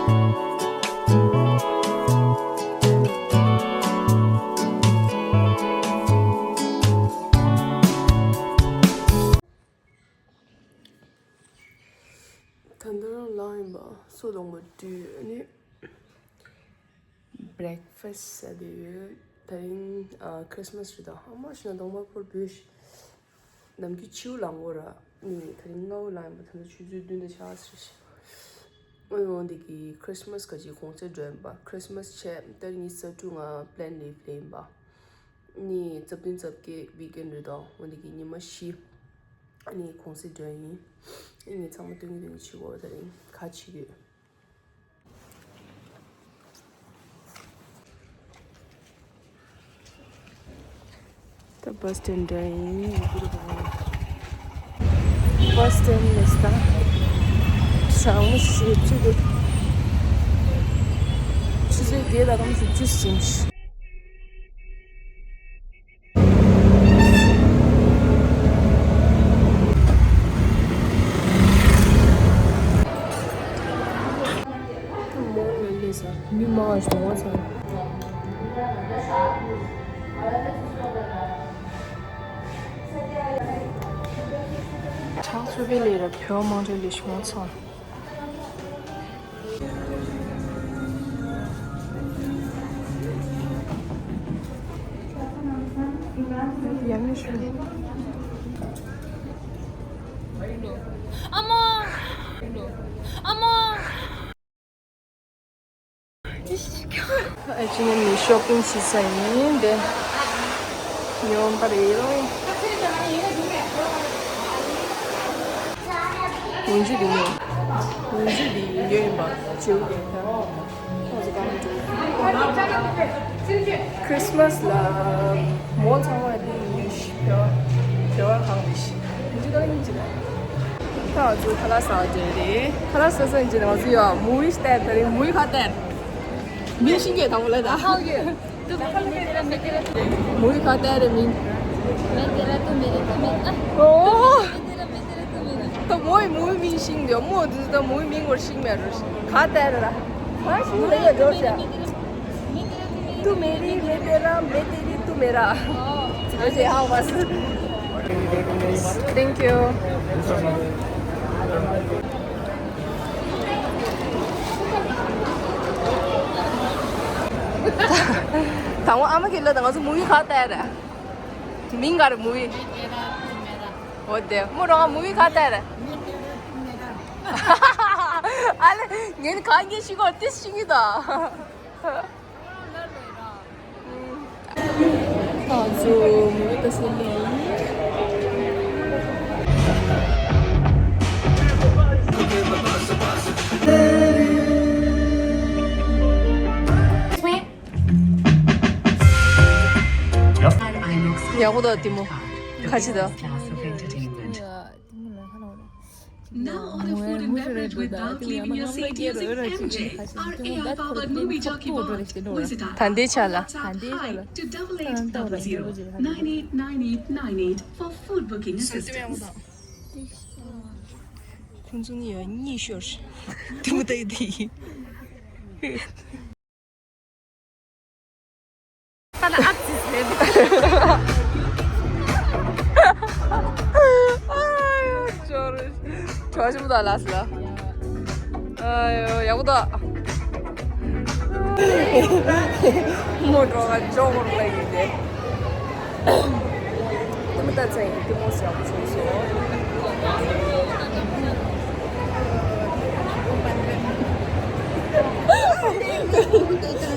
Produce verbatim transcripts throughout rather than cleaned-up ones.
ད་ལྟ་རང་ལངས་ཡིན་པ། སོ་གདོང་པ་བཀྲུས། ཨ་ནི་བྷི་རེག་ཕ་སི་ཟ་བསྡད་ཡོད། དེ་རིང་ཨ་ཁྲིས་མ་སི་རེད་ད། ཨ་མ་ཞིག་ན་གདོང་པ་ཕོར་བུད་ཤི། ནམ་རྒྱུན་ཕྱི་པོ་ལངས་དགོས་ར། ནི་དེ་རིང་སྔ་པོ་ལངས་ཡིན་པ། ད་ལྟ་ཆུ་ཚོད་བདུན་དང་ཕྱེད་ཀ་ཟེར་ཤི། ཨོ་ཡོང་འདི་གི་ཁྲིས་མ་སི་ག་ཅིག་གོང་ཚད་འགྲོ་ཡིན་པ། ཁྲིས་མ་སི་ཆེད་ཏེ་ཉི་ཤུ་རྩ་དྲུག་ང་པི་ལེན་ལིབ་ལེན་ཡིན་པ། ནི་རྩ་བདུན་རྩ་བརྒྱད་ཝིག་ཨེན་རེད་ད། འོ་འདི་གི་ཉི་མ་བཞི་ནི་གུང་སེང་འགྲོ་ཡིན། ཨ་ནི་ཚང་མ་སྟོན་གི་སྟོན་གི་བྱེད་དགོས། དེ་རིང་ག་བྱེད་ཀྱི་ཡོད། ད་བྷ་སི་སི་ཊེན་ཌི་འགྲོ་ཡིན། བྷ་སི་སི་ཊེན་ཌི་ལས་ད་ཞག་མོ་བཞི་བཅུ་དེ། ཆུ་ཚོད་བརྒྱད་དང་སྐར་མ་བཞི་བཅུ་ཟིན། མོ་ལ་སླེབས་ས། མི་མང་ཞིག་འདུག་ས། ཆང་ཚུ་བེ་ལེ་ར་བོད་མང་ཆེ་ལེ་ཤོང་ཚང་། ཡང་ནི་ཤོད། ཨ་མ། ཨ་མ། ཨ་ཅི་ནི་མི་ཤོ་པིང་བྱེད་ས་ཡིན་ཏེ། ཉོན་པ་རེད་རོ། ཝུན་ཇི་དེ་ཉོ། ཝུན་ཇི་དེ་ཉོ་ཡིན་པ། བྱེའུ་དེ་ད། ཁོང་ཚོ་གང་འགྲོ། ཁྲིས་མ་སི་ལ་མོ་ཚང་མ་དེ་ཡིན་ཤི། བྱ་བ་གང་རེད་ཤི། ཝུན་ཇི་གང་ཡིན་ཅི་ན། ད་ང་ཚོ་ཁ་ལག་ཟ་བ་དེ་རེད། ཁ་ལག་ཟ་ཟ་ཡིན་ཅི་ན་ང་ཚོ་ཡ་མུ་ཝི་ལྟ་དེ་རེད། མུ་ཝི་ག་ལྟ། མིན་ཤིང་གི་དང་པོ་ལ་ད། མུ་ཝི་ག་ལྟ་རེད་མིན། ཨོ། ད་མོའི་མུ་ཝི་མིན་ཤིང་དེ་མོ་དེ་ད་མུ་ཝི་མིན་སྐོར་ཤིང་མེད་རོ། ག་ལྟ་རེད་ར། ག་ཤིང་ལ་ཡོད་འགྲོ་ཤག Tú me di, me te ra, me te di, tú me ra. Oye, how was it? Thank you. དང་པོ་ཨ་མ་གིས་ལབ་དང་། ང་ཚོ་མུ་ཝི་ག་ལྟ་རེད། མིང་ག་རེ་མུ་ཝི། འོ་དེ་མོ་རང་མུ་ཝི་ག་ལྟ་རེད། ཨ་ལེ་ངས་ནི་གང་ངས་ཤི་གོ་ཏིས་ཤི་གི་ད། ང་ཚོ་མུ་ཝི་ལྟ་སླེབས་ཡིན། ཡག་པོ་འདུག་ལྟད་མོ། ཁ་ཆེ་འདུག Now order food and beverage without leaving your seat using M J, our A I-powered movie jockey bot. Visit our ད་ལྟའི་ཆ་ལ། WhatsApp hi to double eight double zero nine eight nine eight nine eight for food booking assistance. ཁོང་ཚོ་ནི་ཡང་གཉིད་ཤོར། ལྟད་མོ་ལྟ་ཡི་དེ་ཡིན། ད་ལ་ཨ་ཙི་ཟེར། ཨ་ཡོ་ཅོ་རི། ཅོ་ཞིམ་པོ་དང་ལ་སི་ལ། ཨ་ཡོ་ཡག་པོ་འདུག་མོ་འགྲོ་ག་ཅོག་ར་ལ་ཡིན་ཏེ། ལྟད་མོ་ལྟ་ཚར་ཡིན། ལྟད་མོ་ཡག་པོ་བྱུང་སོང་།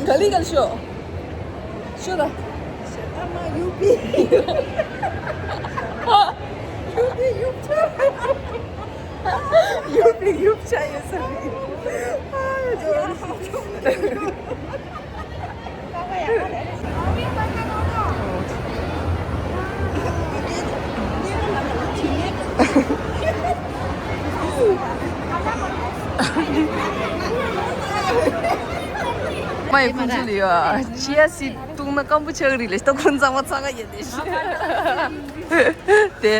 ག་ལེ་ག་ལེ་ཤོག་ཤོད་ད། ཨ་མ་ཡུ་པི། ཡུ་པི་ཡུ་ཆ། ཡུ་པི་ཡུ་ཆ་ཡོད་ས་རེད། ཨ་ཡོ། མ་ཡི་ཁུང་ཚུ་ལ་ཡོད། ཅི་ཡ་སི་བཏུང་ན་སྐམ་པོ་ཆགས་ཀྱི་རེད་ལེ། ད་ཁོང་ཚང་མ་ཚང་ག་ཡོད་དེ་ཤི། དེ།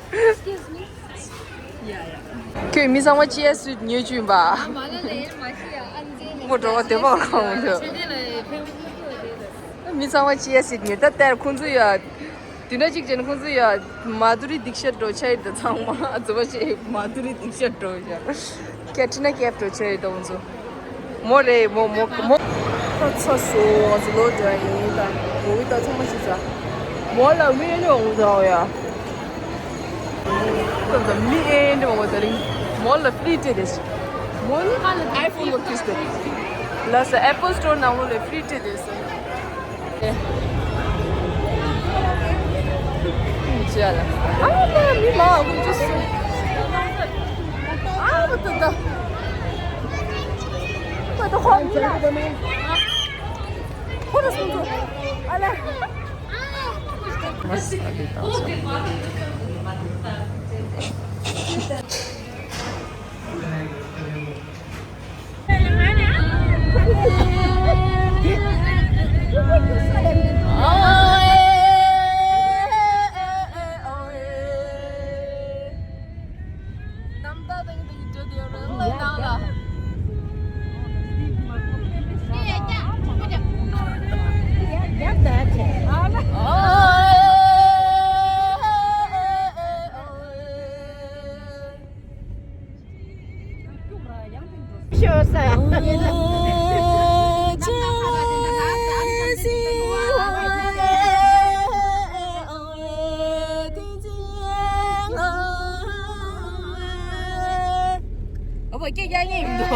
Excuse me. Yeah, yeah. ཁྱོད་མི་ཚང་མ་ཅི་ཡ་སུད་ཉོས་བཅུག་པ། མོ་འགྲོ་བ་དེ་མོ་གང་འདུག་མི་ཚང་མ་ཅི་ཡ་སུད་ཉོས་ད་ལྟར་ཁོང་ཚོ་ཡ། དུས་ན་གཅིག་ཅན་ཁོང་ཚོ་ཡ། མ་དུ་རི་སྡིག་ཤ་འགྲོ་ཆ་ཡི་ད་ཚང་མ་ཛོ་བ་ཆེ་མ་དུ་རི་སྡིག་ཤ་འགྲོ་ཡ། ཁྱད་ཁྲི་ན་ཁྱད་འགྲོ་ཆ་ཡི་ད་ཁོང་ཚོ། མོ་རེད་མོ་མོ་མོ། ད་ཚ་སོ་ང་ཚོ་ལོ་འདྲ་ཡིན་ད། མོ་བི་ད་ཚང་མ་ཤི་ཚ། མོ་ལ་མི་ཨེ་ནི་འོང་ཚ་ཡ། ད་ད་མི་ཨེ་ནི་འོང་ཚ་རིང་། མོ་ལ་ཕི་རི་སྤྲད་དེ། མོ་ནི་ཨའི་ཕོན་ལ་ཕི་རི་སྤྲད། ལ་ས་ཨེ་པལ་སི་ཊོར་ནང་ལོ་ལ་ཕི་རི་སྤྲད་དེ། ཨ་ཕ་སྐད་རྒྱག་ཉན་མི་འདུག་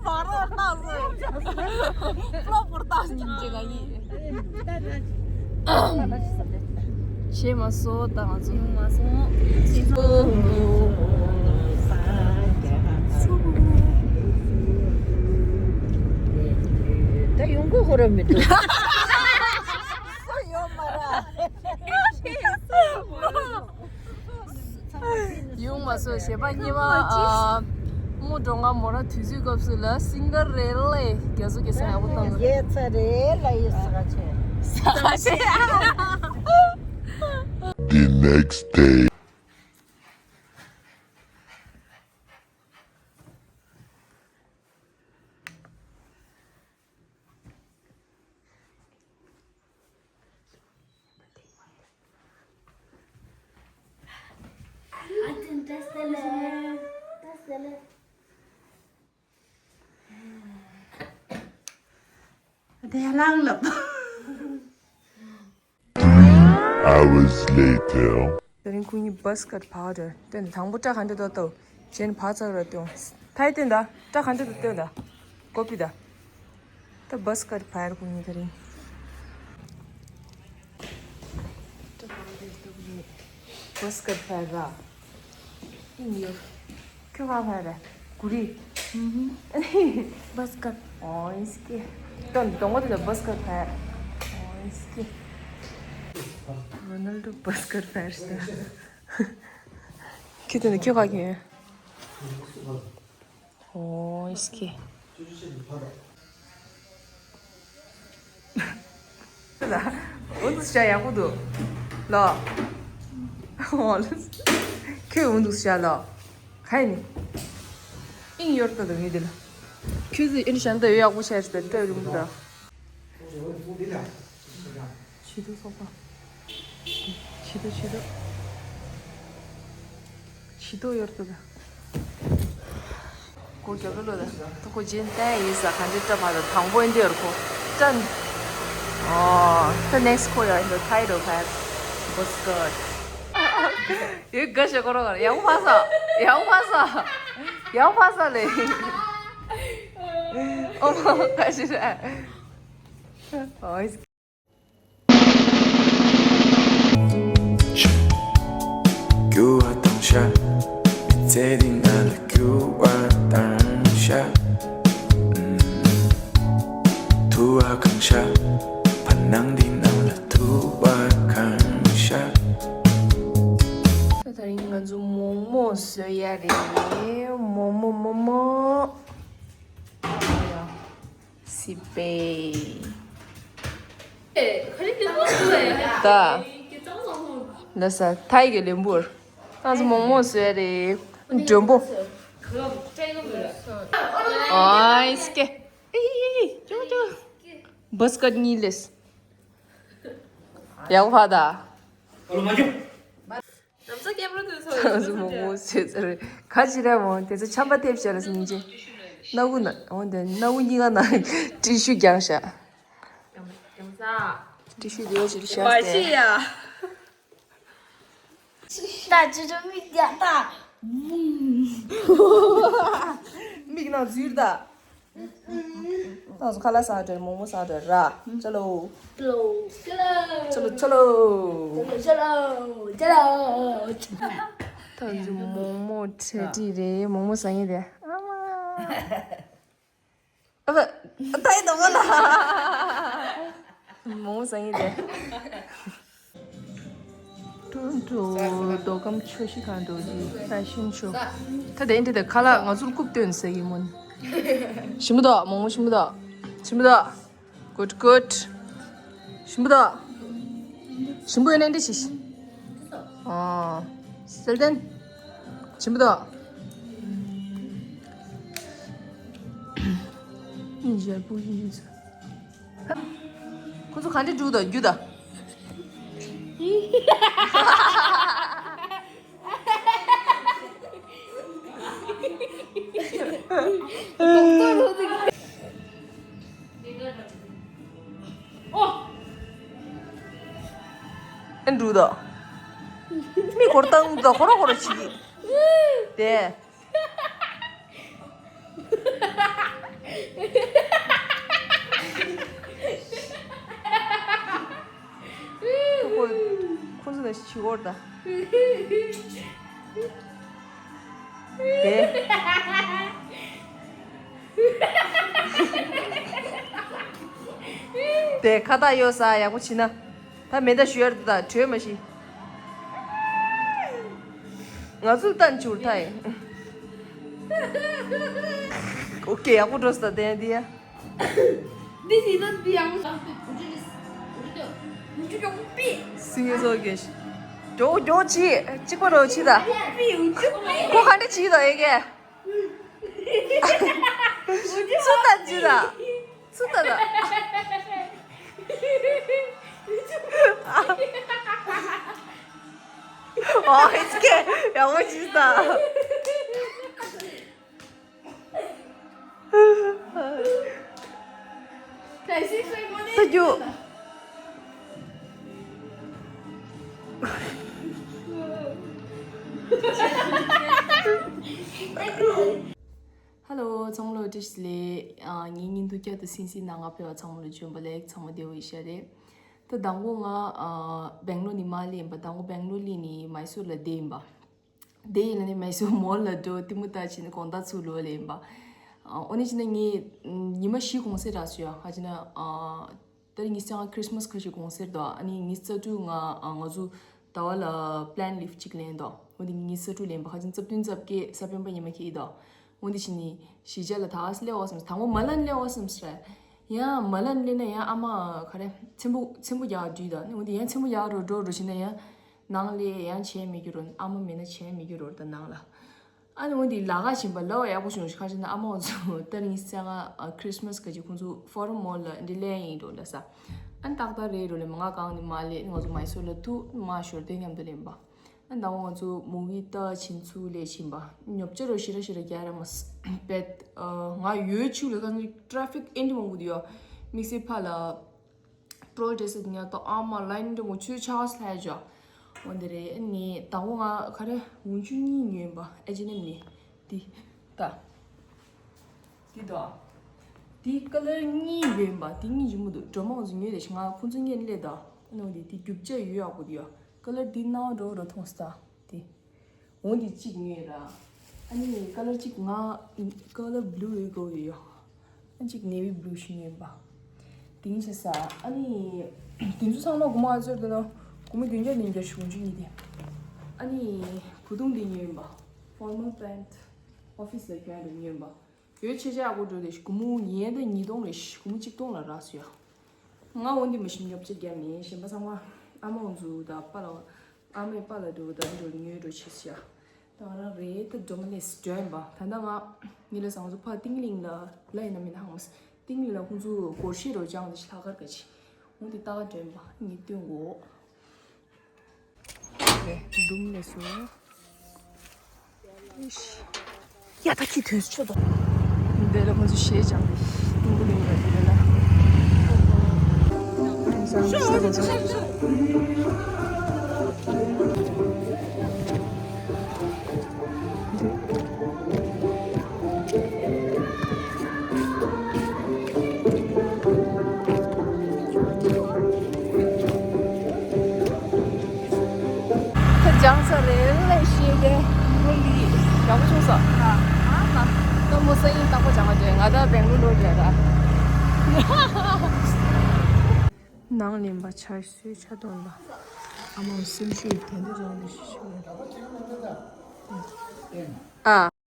མ་རོགས་ལྟ་སོང་། ཕློ་པོར་ལྟ་སྙིང་རྗེ་ང་ཡིན། ཤེས་མ་སོང་ད་ང་ཚོ། ཡོང་མ་སོང་། ད་ཡོང་གི་ཧོ་ར་མི་འདུག་སུ་ཡོང་མ་ར། ཡོང་མ་སོང་། གཞས་པ་གཉིས་པ་ཨ། མོ་འགྲོ་ང་མོ་ར་དུས་ཚོད་སྐབས་སུ་ལ་སིང་གར་རེད་ལེ། རྒྱ་མཚོ་སྐྱེ་སེང་ཡག་པོ་བཏང་། རྒྱལ་ཚ་རེད་ལ་ཡི་ས་ཆེ། ས་ཆེ། The next day. དེ་ལང་ལབ། Three hours later. དེ་རིང་ཁོ་གཉིས་བྷ་སི་ཀེ་ཊི་བར་དེ་དང་པོ་སྐྲ་ག་འདྲ་འདུག་ལྟོས། གཞན་བག་ཚ་ར་སྟོན། ཐའི་སྟོན་ད། སྐྲ་ག་འདྲ་འདུག་སྟོན་ད། ཀོ་པི་ད། ད་བྷ་སི་ཀེ་ཊི་བར་ཁོ་གཉིས་དེ་རིང་། བྷ་སི་ཀེ་ཊི་བར་ར། ཨིན་ཡོད། ཁྱོད་ག་བར་ར། གུ་རི། བྷ་སི་ཀེ་ཊི། ཨོ་ཨིན་སི་ཀེ། ད་གདོང་པ་དེ་ལ་བྷ་སི་ཀེ་ཊི་བར། ཨོ་ཨིན་སི་ཀེ། རོ་ནལ་ཌོ་བྷ་སི་ཀེ་ཊི་བར་ཤི་ད། ཁྱོད་དེ་ནས་ཁྱོད་ག་གི། ཨོ་ཨིན་སི་ཀེ། འོ་འདུག་བྱ་ཡག་པོ་འདུག་ལོ། ཁྱོད་འོ་འདུག་བྱ་ལོ། ག་ཡིན། ཨིན་ཡོར་ཏོ་དང་ངེད་དེ་ལ། ཁྱོད་ཚོས་ཨིན་ཤན་ཏོ་ཡོད་ཡག་པོ་བྱས་ཏེ་ལྟོས་རུང་ད། བྱི་དོ་སོགས་པ། བྱི་དོ་བྱི་དོ། བྱི་དོ་ཡོར་ཏོ་ད། ཁོ་རྒྱབ་ལོ་ལོ་ད། ད་ཁོ་རྗེས་བསྟན་ཡིན་ས་ག་འདྲ་སྐྲ་བ་ད་དང་པོ་ཡིན་དེ་ཡོར་ཁོ། ཅན། ཨོ། ད་ནེག་སི་ཁོ་ཡོད་ཡིན་ད་ཐའི་རོ་ཕར། What's good? ཡོད་དགའ་ཞེ་ཁོ་རོ་གར་ཡང་ཕ་ས། ཡང་ཕ་ས། ཡང་ཕ་ས་ལེ། ཨོ་མ་ག་ཞེ་ར། ཨོ། སྐྱུར་བ་བཏང་ཤག་མི་ཚེ་འདི་ང་ལ་སྐྱུར་བ་བཏང་ཤག་ཐུ་བ་གང་ཤག་བར་སྣང་འདི་ནང་ལ་ཐུ་བ་གང་ཤག་ད་རིང་ང་ཚོ་མོག་མོག་བཟོ་ཡ་རེད། མོག་མོག་མོག་མོག་སི་པེ། ད། ན་ས་ཐའི་གི་ལེམ་བུར། ང་ཚོ་མོག་མོག་བཟོས་རེད། མགྲོན་པོ། ཨའི་སྐེ། ཨི་ཡི་ཡི་ཡི། ཅོ་ཅོ། བྷ་སི་ཀེཊ་གཉིས་ལས། ཡག་པོ་ཕ་ད། ཨོ་ལོ་མ་འཇོག་ང་ཚོ་མོག་མོག་བཟོས་ཚར་རེད། ག་ཅི་རེད་མོ། དེ་ཚོ་ཆམ་པ་ཐེབས་བྱས་ལ་སྙིང་རྗེ། སྣ་བུག་ན་འོ་དེ་སྣ་བུག་གཉིས་ཀ་ན་ཏི་ཤུ་རྒྱག་བཞག་ཏི་ཤུ་ལེའུ་ཞིག་བཞག་སྟེ། ད་ཅི་ཅོ་མིག་རྒྱག་ད། མིག་ནང་འཛུལ་ད། ད་སོ་ཁ་ལག་ཟ་འདྲ་མོག་མོག་ཟ་འདྲ་ར། ཅ་ལོ། ཅ་ལོ། ཅ་ལོ་ཅ་ལོ། ད་ཅི་མོག་མོག་ཁྲེ་ཏི་རེད། མོག་མོག་ཟ་ངེས་དེ། ཨ་མ། ཨ་ཕ། ད་ཡི་དོ་མོ་ལ། མོ་སང་ཡི་དེ། ཀྲུང་ཀྲུང་མདོ་ཁམས་ཆུ་བཞི་སྒང་རྡོ་རྗེ་ཕེ་ཤན་ཤོ། ད་དེ་འདྲ་དེ་ཁ་ལག་ང་ཚོར་རྐུབ་སྟོན་ཟེར་གི་མོན། ཞིམ་པོ་འདུག་མོག་མོག་ཞིམ་པོ་འདུག་ཞིམ་པོ་འདུག Good, good. ཞིམ་པོ་འདུག་ཞིམ་པོ་ཡོད་ན་འདི་ཞིག་ཨ། སེལ་ཏན། ཞིམ་པོ་འདུག་ཡིན་ཞལ་པོ་ཡིན་ཟེར། ཁོ་ཚོ་ག་འདྲ་འགྲོ་དང་རྒྱུ་དང་། ཨེ་འགྲོ་དང་། མི་འཁོར་སྟངས་དང་ཁོ་ར་ཁོ་ར་བྱེད་ཀྱི། དེ། ཁོ་ཁོ་ཚོ་ནས་ཕྱི་སྒོར་ད། དེ། དེ་ཁ་བཏགས་གཡོག་ས་ཡག་པོ་བྱིན་ན། ད་མེ་མདའ་ཞུ་ཡར་དུ་ད་བྲོས་མ་ཤི། ང་ཚོ་ལྟ་འཇུར་ཐ་ཡིན། ཨོ་ཀེ་ཡག་པོ་འགྲོ་སོང་ད་དེ་ཡང་དེ་ཡ། This is not the young. སིང་ངེ་ཚོ་གེ་ཤི། མགྱོགས་མགྱོགས་ཅི། གཅིག་པ་རོ་ཅི་ད། ཁོ་ག་འདྲ་ཅི་ད་ཨེ་གེ། ཚུ་ད་ཅི་ད། ཚུ་ད་ད། ཨ་ཨིས་ཀེ་ཡག་པོ་ཅི་ད། ད་རྒྱུ། ཧེ་ལོ། ཚང་མ་ལ་བཀྲ་ཤིས་བདེ་ལེགས། ཨ། ངའི་བརྙན་ཐུང་བསྐྱར་དུ་སིང་སིང་ནང་ང་ཕེབས་པ་ཚང་མ་ལ་བྱོན་པ་ལེགས། ཚང་མ་བདེ་པོ་ཡིན་ཤག་རེད། ད་དང་པོ་ང་ཨ་སྦེང་ལོར་ནས་མར་སླེབས་ཡིན་པ། དང་པོ་སྦེང་ལོར་སླེབས་ནས་མའི་སོར་ལ་བསྡད་ཡིན་པ། དེ་ཡིན་ལ་ནི་མའི་སོར་མོལ་ལ་འགྲོ། གཏི་མུག་ལྟ་བྱས་ནས་དགོང་དག་ཚུར་ལོག་ལེ་ཡིན་པ། ཨ། འོ་ནི་བྱས་ན་ངས་ཉི་མ་བཞི་གུང་སེང་རག་སོང་ཡ། ག་ཅི་ན། ཨ། ད་རེས་ཉི་ཤུ་རྩ་ལྔ་ཁྲིས་མས་ཁ་ཤས་གུང་སེང་འདུག་ཨ་ནི་ཉི་ཤུ་རྩ་དྲུག་ང་ཨ་ང་ཚོ་ཟླ་བ་ལ་པི་ལེན་ལིབ་གཅིག་ལེན་འདུག་འོ་དེ་ཉི་ཤུ་རྩ་དྲུག་ལེན་པ། ག་ཅི་ན་རྩ་བདུན་རྩ་བརྒྱད་གཟའ་སྤེན་པ་ཉི་མ་ཁེལ་འདུག་འོ་དེ་བྱས་ནས་གཞིས་ཆགས་ལ་ད་ག་སེ་སླེབས་འོ་བསམ། དང་པོ་མ་ལན་སླེབས་འོ་བསམ་སོང་། ཡང་མ་ལན་སླེབས་ན་ཡང་ཨ་མ་ག་རེ་ཚེམ་པོ་ཚེམ་པོ་རྒྱག་འགྲོ་ཡིན་ད། འོ་དེ་ཡང་ཚེམ་པོ་རྒྱག་འགྲོ་འགྲོ་འགྲོ་བྱས་ན་ཡང་། ནང་ལ་ཡང་བྱས་མི་འགྱུར་རོ། ཨ་མ་མེད་ན་བྱས་མི་འགྱུར་རོ་ད་ནང་ལ། ཨ་ནི་འོ་དེ་ལ་ག་བཞིན་པ་ལབ་ཡག་པོ་བྱུང་ཤག་ག་ཅི་ན་ཨ་མ་འོ་ཚོ་ད་རེས་ཉི་ཤུ་རྩ་ལྔ་ཨ་ཁྲིས་མས་ག་ཅི་ཁོང་ཚོ་ཕོ་རམ་མོལ་ལ་འདི་ལེན་ཡིན་འགྲོ་ལ་ས། ཨ་ནི་ཏག་ཏག་རེད་འགྲོ་ལེ། མ་ང་གང་ནི་མ་ལེ་ང་ཚོ་མའི་སོར་ལ་ཐུག་མ་ཞོར་དེ་མཉམ་དུ་ལེན་པ། ཨ་ནི་ད་འོ་ང་ཚོ་མུ་བི་ལྟ་བྱིན་ཚུགས་ལེ་བྱིན་པ། ཉོབ་ཆ་རོ་ཞེ་དྲག་ཞེ་དྲག་རྒྱག་ར་མ་སྤེད། ཨ་ང་ཡོད་ཆུ་ལ་ད་ནི་ཊ་ཕིག་ཨེ་འདྲ་མང་པོ་འདུག་ཡོ། དམིགས་བསལ་ཕ་ལ། ཊོལ་ཌེ་སི་ཉག་ཏོ་ཨ་མ་ལ་ཡིན་འདྲ་མོ་ཆུ་ཆགས་ལྷ་ཇོ། འོ་འདི་རེད། ཨ་ནི་དང་པོ་ང་ག་རེ་འོན་ཆུ་གཉིས་ཉོས་པ། ཨེ་ཅི་ནེམ་ནི། འདི། ད། འདི་ད། འདི་ཀ་ལར་གཉིས་ཡོད་པ། འདི་གཉིས་ཡིན་མོ་འདུག་འགྲོ་མང་ཚོ་ཉོས་དེ་ང་ཁོང་ཚོ་ངས་སླེབས་ད། ཨ་ནི་འོ་འདི་འདི་རྒྱུ་ཆ་ཡོད་ཡག་པོ་འདི་ཡོ། ཀ་ལར་འདི་ནང་འགྲོ་འགྲོ་མཐོང་སྟ། འདི། འོ་འདི་གཅིག་ཉོས་ར། ཨ་ནི་ཀ་ལར་གཅིག་ང་ཀ་ལར་བྷུ་ལུ་ཡོད་དགོས་ཡོད། ཨ་གཅིག་ནེ་བི་བྷུ་ལུ་ཞིག་ཉོས་པ། དེང་ཆེ་ས། ཨ་ནི་དེ་ཚོ་ཚང་མ་སྒོར་མོ་ཨ་ཙོར་དུ་ན་སྒོར་མོ་བདུན་བརྒྱ་བདུན་བརྒྱ་ཞུ་འཇུ་ཡིན་ཏེ། ཨ་ནི་བུ་ཐུང་འདི་ཉོས་པ། ཕོར་མལ་པེན་ཊི། ཨོ་ཕི་སི་ལ་གྱོན་འདྲ་ཉོས་པ། ཡོད་ཆེ་ཆེ་ཨ་གོ་འགྲོ་དེ་སྒོར་མོ་ཉིས་དང་ཉིས་སྟོང་རེད། སྒོར་མོ་གཅིག་སྟོང་ལ་རག་སོ་ཡ། ང་འོ་འདི་མ་ཤི་ཉོབ་ཆ་རྒྱ་མེད། གཞན་པ་ཚང་མ་ཨ་མ་འོ་ཚོ་ད་པ་ལ། ཨ་མའི་པཱ་ལགས་འགྲོ་ད་འགྲོ་ཉོས་འགྲོ་བྱེད་ཤག་ད་ང་རང་རེད། ད་འགྲོ་མ་ལས་འགྲོ་ཡིན་པ། ད་ལྟ་ང་ཉི་ལ་ཟང་ཚོ་ཕ་ཏིང་ལིང་ལ་ལ་ཡིན་ན་མིན་ན་ཧང་མོ་ཏིང་ལིང་ལ་ཁོང་ཚོ་སྒོར་གཞས་རོ་ཅང་དེ་ལྷག་དཀར་ག་ཆེ་འོང་དེ་ལྟ་ག་འགྲོ་ཡིན་པ་ངས་སྟོན་གོ། རེད་འདུམ་ལས་སོ། ཨིཤ། ཡ་ད་ཁྱི་དུས་ཆོད་དོ། འདི་ལ་ཁོང་ཚོ་གཞས་སྦྱངས་ཏེ་ཏུང་ཀུ་ལིང་ལ་འདི་ལ། ད་སྦྱངས་ས་རེད་ལས་ཤེས་གི། ལོ་ལི་ཡག་པོ་བྱུང་སོང་། ད་མོ་ས་ཡིན་རྟག་པར་སྦྱང་བ་བྱས། ང་ད་བེང་ལུ་འགྲོ་བྱས་ད། ནང་ལེན་པ་ཆར་སོའི་ཆ་དོན་ལ། ཨ་མ་སེམས་ཤུགས་དེ་འདྲ་རང་ལས་ཤེས་ཤེས། ཨ།